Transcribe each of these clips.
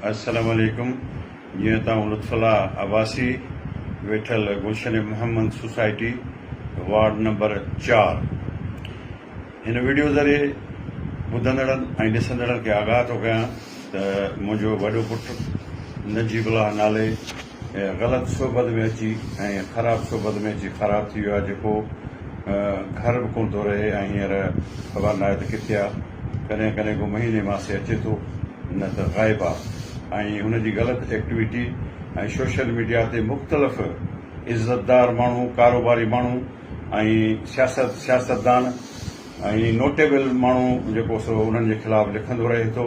السلام عليڪم جيئن ته آئون لطف الله عباسي ويٺل گلشن محمد سوسائٽي وارڊ نمبر 4 هن وڊيو ذريعي ٻڌندڙن ۽ ڏسندڙن کي آگاهه ٿو ڪيان ته منهنجو وڏو پٽ نجيب الله نالي غلط صحبت ۾ اچي ۽ خراب صحبت ۾ اچي خراب ٿي ويو آهي جيڪو گهر به ڪونه ٿو رهي ۽ هينئر خبر ناهي ته ڪٿي آهي ڪڏهن ڪڏهن ڪو مهيني ماسي اچي ٿو نه ته غائب آهي ۽ هن جي غلط ايڪٽيوٽي ۽ سوشل ميڊيا تي مختلف عزتدار ماڻهو ڪاروباري ماڻهو ۽ سياست سياستدان ۽ نوٽيبل ماڻهو جيڪو سو انهن جي خلاف لکندو رهي ٿو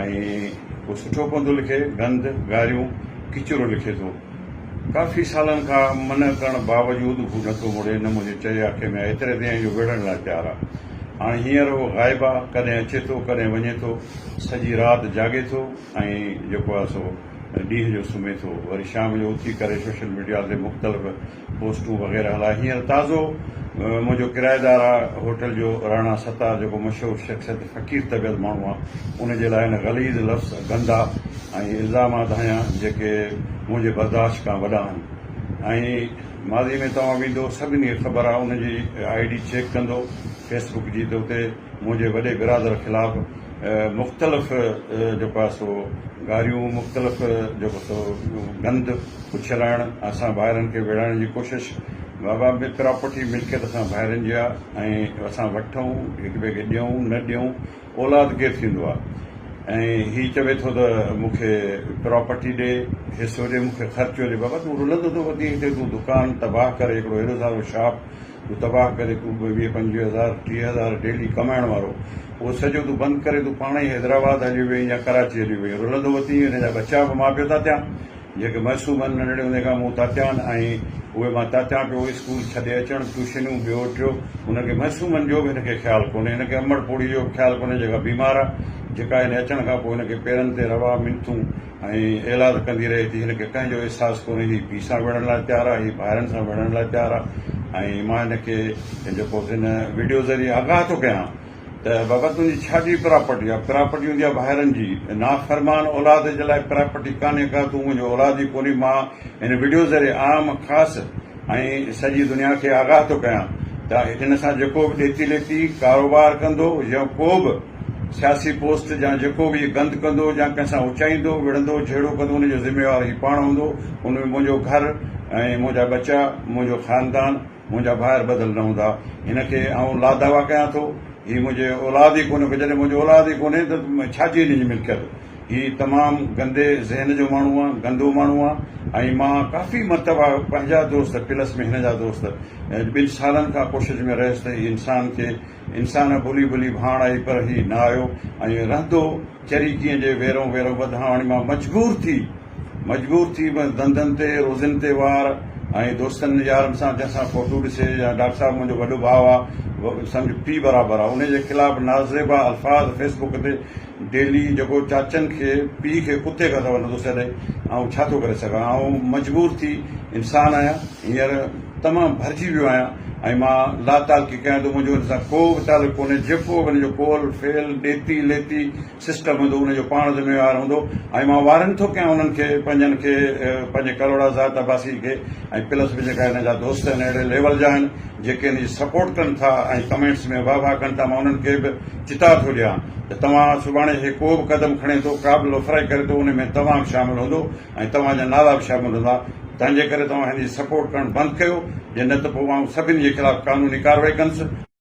۽ ڪو سٺو ڪونه ٿو لکي گند گاريون ڪچرو لکي ٿو ڪافي سالن کان منع ڪرڻ باوجود هو نٿو مڙي نه منهنجي چئي آکي ۾ ايتري تائين جو وڙهڻ لاء تيار آ هاڻي هينئر هو غائب آ ڪڏهن اچي ٿو ڪڏهن وڃي ٿو سڄي رات جاڳي ٿو ۽ جيڪو آ سو ڏينهن جو سمهي ٿو وري شام جو اٿي ڪري سوشل ميڊيا تي مختلف پوسٽون وغيره هلائي هينئر تازو منهنجو ڪرائيدار آ هوٽل جو راڻا ستار جيڪو مشهور شخصيت فقير طبيعت ماڻهو آ ان جي لاء هن غليظ لفظ گندا ۽ الزامات هنيا جيڪي منهنجي برداشت کان وڏا آهن ۽ ماضي ۾ توهان ويندو سڀني کي خبر آ ان جي I D check ڪندو فيس بڪ جي ته اتي منهنجي وڏي برادر خلاف مختلف جيڪو آ سو گاريون مختلف جيڪو سو گند اڇلائڻ اسان ڀائرن کي ويڙهائڻ جي ڪوشش بابا به پراپرٽي ملڪيت اسان ڀائرن جي آ ۽ اسان وٺون هڪ ٻئي کي ڏيون نه ڏيون اولاد ڪير ٿيندو آ ۽ هي چوي ٿو ته مون کي پراپرٽي ڏي حصو ڏي مون کي خرچو ڏي بابا تون رلندو ٿو وتين هتي تون دڪان تباهه ڪري هڪڙو هيڏو سارو شاپ تون تباهه ڪري تون به 20 25 هزار 30 هزار ڊيلي ڪمائڻ وارو اهو سڄو تون بند ڪري تون پاڻ ئي حيدرآباد هليو وئين يا ڪراچي هليو وئين رلندو وتين هن جا ٻچا به مان پيو تاتيان جيڪي معصوم آهن ننڍڙي هوندي کان مون تاتيان ۽ اهي مان تاتيان پيو اسڪول ڇڏي اچڻ ٽيوشنيون ٻيو ٽيو انهن کي معصومن جو به هن کي خيال ڪونهي هن کي امڙ پوڙهي جو به خيال ڪونهي جيڪا بيمار آهي جيڪا هن اچڻ کان پوء هن کي پيرن تي روا منٿون ۽ ايلاز ڪندي رهي ٿي هن کي ڪنهن جو احساس ڪونهي هي پيء سان وڙهڻ لاء تيار آهي هي ڀائرن سان وڙهڻ لاء تيار آهي ۽ مان هن کي جيڪو هن وڊيو ذريعي آگاهه ٿو ڪيان ته بابا تنهنجي ڇا جي پراپرٽي آهي پراپرٽي هوندي آهي ڀائرن جي نافرمان اولاد جي لاء پراپرٽي ڪانهي ڪا تون منهنجو اولاد ئي ڪونهي مان هن وڊيو ذريعي عام خاص ۽ سڄي دنيا کي آگاهه ٿو ڪيان ته هن سان جيڪو به ڏيتي ليتي ڪاروبار ڪندو يا ڪو به سياسي پوسٽ يا جيڪو به گند ڪندو يا ڪنهن سان اچائيندو، وڙهندو، جهيڙو ڪندو ان جو ذميوار هي پاڻ هوندو، ان ۾ منهنجو گهر ۽ منهنجا ٻچا، منهنجو خاندان، منهنجا ڀائر ٻڌل نه هوندا. هن کي آئون لادعويٰ ڪيان ٿو، هي منهنجي اولاد ئي ڪونهي، جڏهن منهنجو اولاد ئي ڪونهي ته ڇا جي هن جي ملڪيت؟ هي تمام گندي ذهن جو ماڻهو آ، گندو ماڻهو آ ۽ مان ڪافي مرتبا پنهنجا دوست پلس ۾ هن جا دوست ٻن سالن کان ڪوشش ۾ رهيس ته هي انسان کي انسان ڀلي ڀلي ڀاڻ آئي پر هي نه آيو ۽ رهندو چري ڪيئن جي ويرون ويرون ٻڌان هاڻي مان مجبور ٿي مجبور ٿي بس ڌنڌن تي روزين تي وار ۽ دوستن يارن سان جنهن سان فوٽو ڏسي يا ڊاڪٽر صاحب منهنجو وڏو ڀاء آ سمجھ پيء برابر آ انهي جي خلاف نازيبا الفاظ فيس بڪ تي ڊيلي جيڪو چاچن کي پيء کي ڪتي کان سوا نٿو سڏي آئون ڇا ٿو ڪري سگهان آئون مجبور ٿي انسان آهيان هينئر تمام ڀرجي ويو آهيان ۽ مان لاتعلقي ڪيان ٿو منهنجو ان سان ڪو به تعلق ڪونهي جيڪو به ان جو قول فعل ڏيتي ليتي سسٽم هوندو ان جو پاڻ ذميوار هوندو ۽ مان وارن ٿو ڪيان انهن کي پنهنجن کي پنهنجي ڪلهوڙا ذات عباسي کي ۽ پلس به جيڪا هن جا دوست آهن اهڙي ليول جا آهن جيڪي هن جي سپورٽ ڪن ٿا ۽ ڪمينٽس ۾ واهه واهه ڪن ٿا مان انهن کي به چتاء ٿو ڏيان ته توهان سڀاڻي هي ڪو به قدم کڻي ٿو ڪا به لوفرائي ڪري ٿو ان ۾ توهان به شامل هوندو ۽ توهان جا نالا به شامل هوندا تنهنجي ڪري توهان هن جي سپورٽ ڪرڻ بند ڪيو جي نه ته پوء آئون سڀني جي خلاف قانوني ڪارروائي ڪندس.